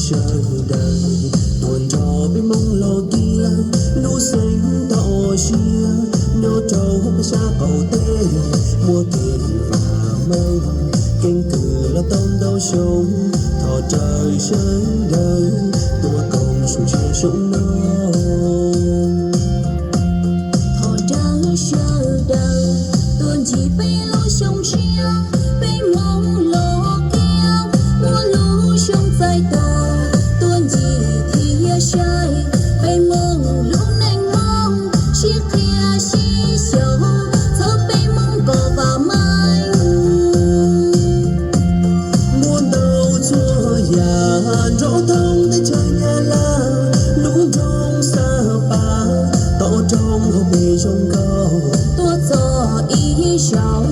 Sawv daws tuaj nrog peb Hmoob los kiag, lub xeev toj siab nyob rau peb sab qaum teb, muaj kev vam meej, keeb kwm los tau ntau xyoo, thov rawv sawv daws tuaj koom zoo siab zoo no. Thov rawv sawv daws tuaj ntsib peb lub xyoo tshiab, peb Hmoob los kiag, muaj lub xyoo txais tos, tuaj ntsib thiab saib peb Hmoob lub neej Hmoob, sib qhia sib xyaum, txhawb peb Hmoob kom vam meej. Muaj ntau txhua yam nrov thoob teb chaws Nyab Laj, lub nroog Xab Pas tom nroog hauv pes zoo nkauj, tuaj txog ib zaug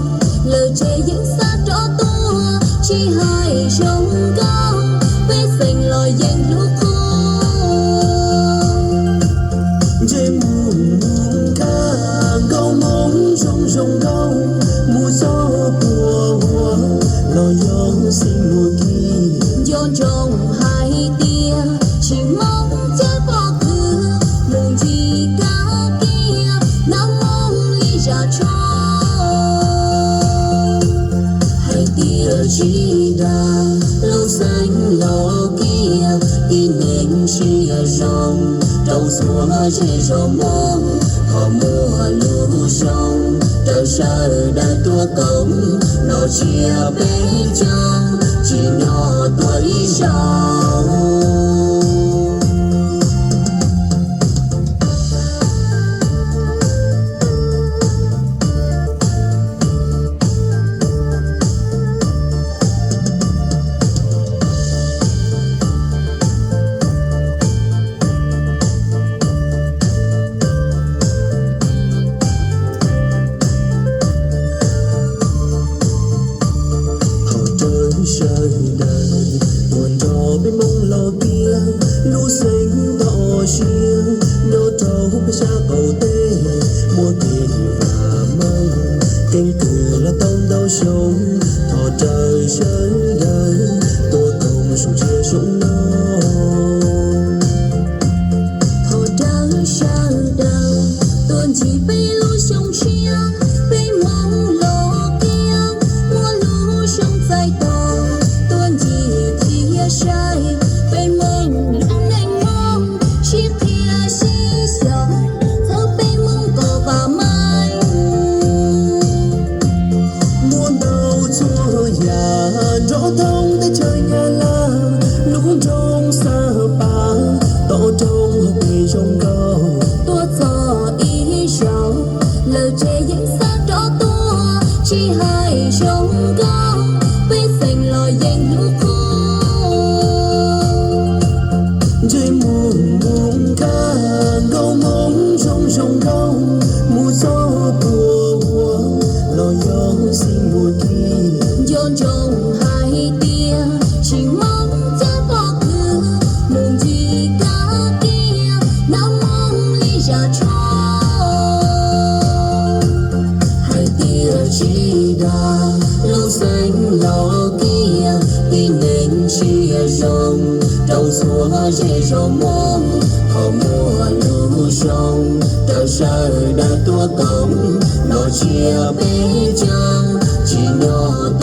lawv tsev yeej xav rov tuaj, tsis hais zoo nkauj, pej xeem los yeej hlub qhov. Ntsej muag Hmoob kaj, nkauj Hmoob zoo zoo nkauj, mus txog puag huab los yog xib muag kib, nco ntsoov hais tias tsis Hmoob cab pob kws, mus ncig kab kiab hnab Hmoob li zaj tsho. Hais tias tsis dag lub xeev los kiag, tib neeg siab zoo rau txhua zej zos Hmoob, ho muaj lub xyoo raws sawv daws tuaj koom, noj tsiab peb caug tsim nyog tuaj ib zaug. Thov rawv sawv daws tuaj nrog peb Hmoob los kiag, lub xeev toj siab nyob rau peb sab qaum teb, muaj kev vam meej, keeb kwm los tau ntau xyoo, thov rawv sawv daws tuaj koom zoo siab zoo no. Thov rawv sawv daws tuaj ntsib peb lub xyoo tshiab, peb Hmoob los kiag, muaj lub xyoo txais tos, tuaj ncig thiab saib peb Hmoob lub neej Hmoob, sib qhia sib xyaum, txhawb peb Hmoob kom vam meej. Muaj ntau txhua yam nrov thoob teb chaws Nyab Laj, lub nroog Xab Pas tom nroog hauv pes zoo nkauj, tuaj txog ib zaug lawv tsev yeej xav rov tuaj, tsis hais zoo nkauj, pej xeem los yeej hlub qhov. Ntsej muag Hmoob kaj, nkauj Hmoob zoo zoo nkauj, mus txog puag huab los yog xib muag kib, nco ntsoov hais tias tsis Hmoob cab pob kws, mus ncig kab kiab hnab Hmoob li zaj tsho. Hais tias tsis dag lub xeev los kiag, tib neeg siab zoo rau txhua zej zos Hmoob, ho muaj lub xyoo raws sawv daws tuaj koom, noj tsiab peb caug tsim nyog